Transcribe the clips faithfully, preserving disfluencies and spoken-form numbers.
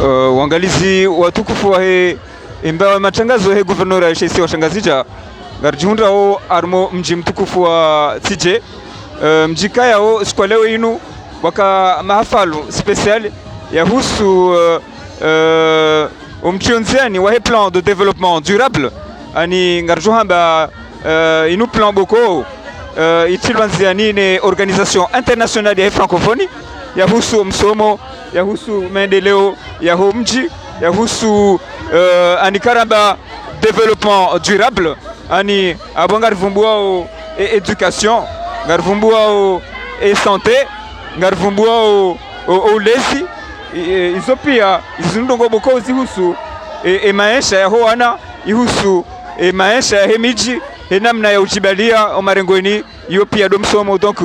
Eh, wangalizi watukufu wahe embawa ya matrangazo yahe guvernora yahe isiwa sha Ngazidja, ngaridjihundrawo harimwa mdji mtukufu wa Tsidje. Eh, mdji ukayao siku ya leo inu waka mahafalu spécial yahusu, eh, eh, omtriyo ndziani wahe plan de développement durable. Yaani ngaridjo hamba, eh, inu plan boko, eh, itrilwa ndziani ne organisation internationale yahe francophonie, yahusu omsomo, yahusu maendeleo yaho mdji, yahusu, eh, yaani karamba développement durable. Yaani apvo ngarivumbuwao e éducation, ngarivumbuwao e santé, ngarivumbuwao o, o ulezi, e, e, izo pia, izi ndrongoo boko zihusu e, e maesha yaho wana, ihusu e maesha yahe midji, he namna ya udjibalia omarengweni, iyo pia ndo msomo. Donc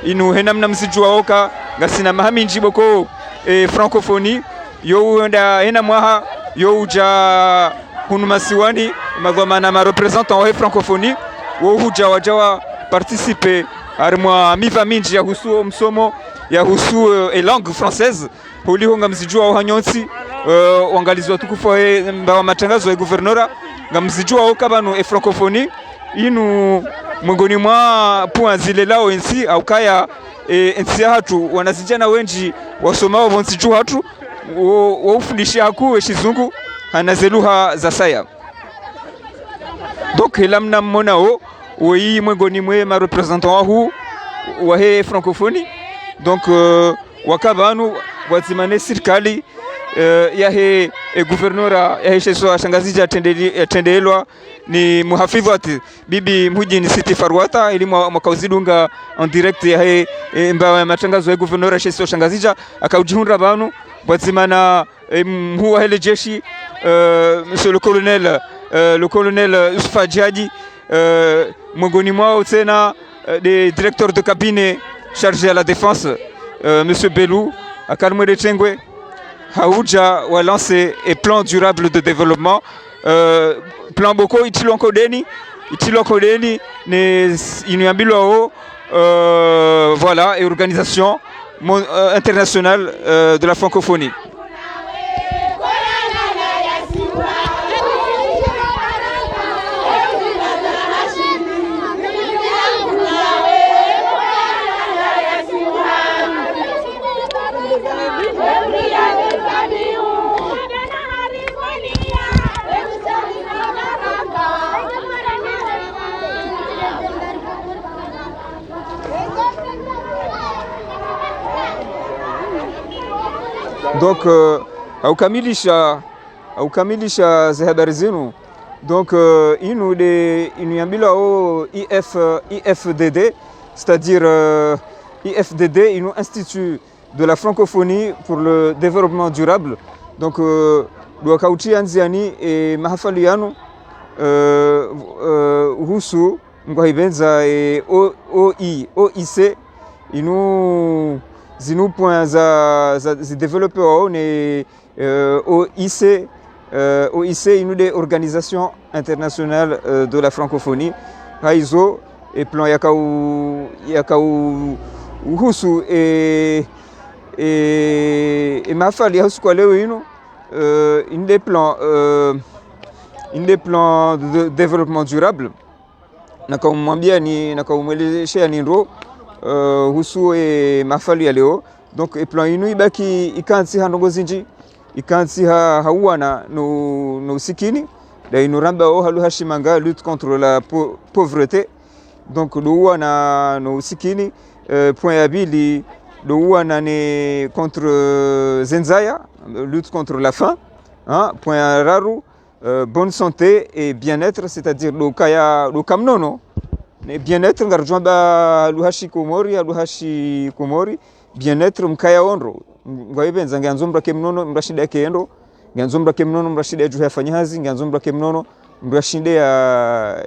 inu he namna mzidjuwao ka ngasina maha mindji boko e francophonie, yo uenda hena mwaha, yo udja hunu masiwani, madhwamana ma représentants wahe francophonie, wo hudja wadja wa participer harimwa miva mindji yahusu omsomo, yahusu, eh, e langue française. Holiho ngamzidjuwao hanyu nyontsi, eh, wangalizi watukufu wahe mbawa ya matrangazo yahe guvernora, ngamzidjuwao ka pvanu e francophonie inu mwengoni mwa points zilelao entsi, ha ukaya, eh, entsi yahatru, wanazidjana wendji wasomao pvo ntsi dju hatru, wo, wo ufundisha hakuu e shizungu, hana ze lugha zasaya. Donc hela mna mmonao, woyi mwengoni mwe ma représentants wahuu wahe francophonie. Donc, euh, waka pvanu pvwadzima ne sirikali, euh, yahe, e guvernora yahe she isiwa sha Ngazidja yatrendeli-, yatrendelwa ni muhafidhwati Bibi Mhidjini Siti Farwata, ili mwa, mwaka uzidunga en direct yahe, e, mbawa ya matrangazo yahe guvernora yahe she isiwa sha Ngazidja, haka udjihundra pvanu, pvwadzima na, e, mhuu wahe le jeshi, euh, monsieur le colonel, euh, le colonel Youssouf Hadjadji, euh, mwengoni mwawo tsena, euh, nde directeur de cabinet chargé à la défense, euh, monsieur Belou, haka harimwa le tengwe, ha udja wa lancer e plan durable de développement. Euh, plan boko itrilwa nkodeni, itrilwa nkodeni ne s-, inu yambilwao, euh, voilà, e organisation mon-, euh, internationale, euh, de la francophonie. Donc, euh, ha ukamilisha, ha ukamilisha ze habari zinu. Donc, euh, inu nde, inu yambilwao I F, I F D D, c'est-à-dire, euh, I F D D, inu Institut de la francophonie pour le développement durable. Donc, euh, ndo waka utria ndziani, e, mahafalu yanu, euh, euh, uhusu, mkwahipvendza, e, O-, O I, O I C, inu zinu points za, za, zi développé wao ne, euh, O I C, euh, O I C inu nde Organisation Internationale, euh, de la Francophonie. Haizo, e plan yaka u-, yaka u-, uhusu, e, e, e mahafalu yahusu kwa leo inu, euh, inu nde plan, euh, inu nde plan de développement durable. Naka umwambiani, naka umwelezeshani ndro, Euh, husu e mahafalu ya leo. Donc, e plan inu ibaki ikantsi ha ndrongoo zindji, ikantsi ha, ha uwana no, no usikini. Nda inu rambao ha lugha shimanga, lutte contre la pau-, pauvreté. Donc, ndo uwana no usikini. Euh, point ya pvili, ndo uwana ne contre, euh, ze ndzaya, lutte contre la faim. Hein? Point ya raru, euh, bonne santé et bien-être, c'est-à-dire ndo ukaya, ndo uka mnono. Ne bien-être, ngaridjo amba ha lugha shikomori, ha lugha shikomori, bien-être, mkaya ondro. Ngwaipvendza, ngiandzo mndru ake mnono, mndru ashinde ake ndro. Ngiandzo mndru ake mnono, mndru ashinde yadjuhe yafanye hazi. Ngiandzo mndru ake mnono, mndru ashinde ya,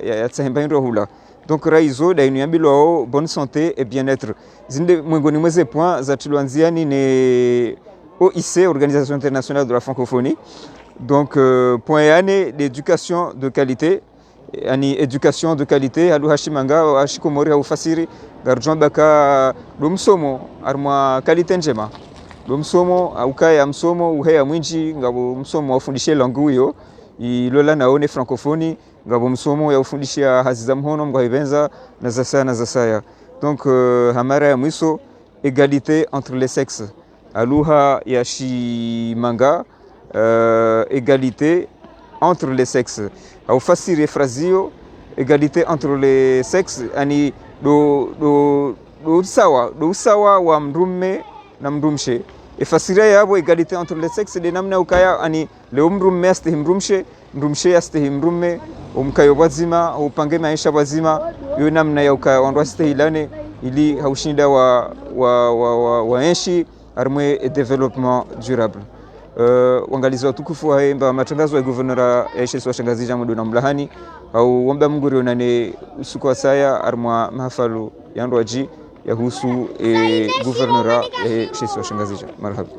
ya, yatsahe mba hindru ya hula. Donc, raha izo, nda inu yambilwao bonne santé et bien-être. Zinde mwengoni mwa ze point zatrilwa ndziani ne O I C, Organisation Internationale de la Francophonie. Donc, euh, point ya nne, l'éducation de qualité. Yaani éducation de qualité, ha lugha shimanga, ha shikomori, ha ufasiri, ngaridjo amba ka ndo msomo, harumwa qualité ndjema. Ndo msomo, ha ukaya msomo uheya mwindji, ngapvo msomo wa ufundishe langue uyo, ilola naone francophonie, ngapvo msomo ya ufundisha hazi za mhono, mngwaipvendza, na zasaya, na zasaya. Donc, euh, ha mara ya mwiso, égalité entre les sexes. Ha lugha ya shimanga, euh, égalité entre les sexes. Ha ufasiri e phrase iyo, égalité entre les sexes, yaani ndo, ndo, ndo usawa, ndo usawa wa mndrume na mndrumshe. E fasiri yapvo égalité entre les sexes, nde namna ukaya, yaani leo mndrume astehi mndrumshe, mndrumshe astehi mndrume, umkayo pvwadzima, upange maesha pvwadzima, yo namna ya ukaya wandru wastehilane, ili ha ushinda wa, wa, wa, wa, wa enshi, harumwa e développement durable. Euh, wangalizi watukufu, wahe mba matangazo ya gouverneur ya she isiwa sha Ngazidja mdo na mlahani, hau wamba Mungu rionane usiku wa saya, harumwa mahafalu ya ndrwadji ya husu e gouverneur ya she isiwa sha Ngazidja. Marahaba.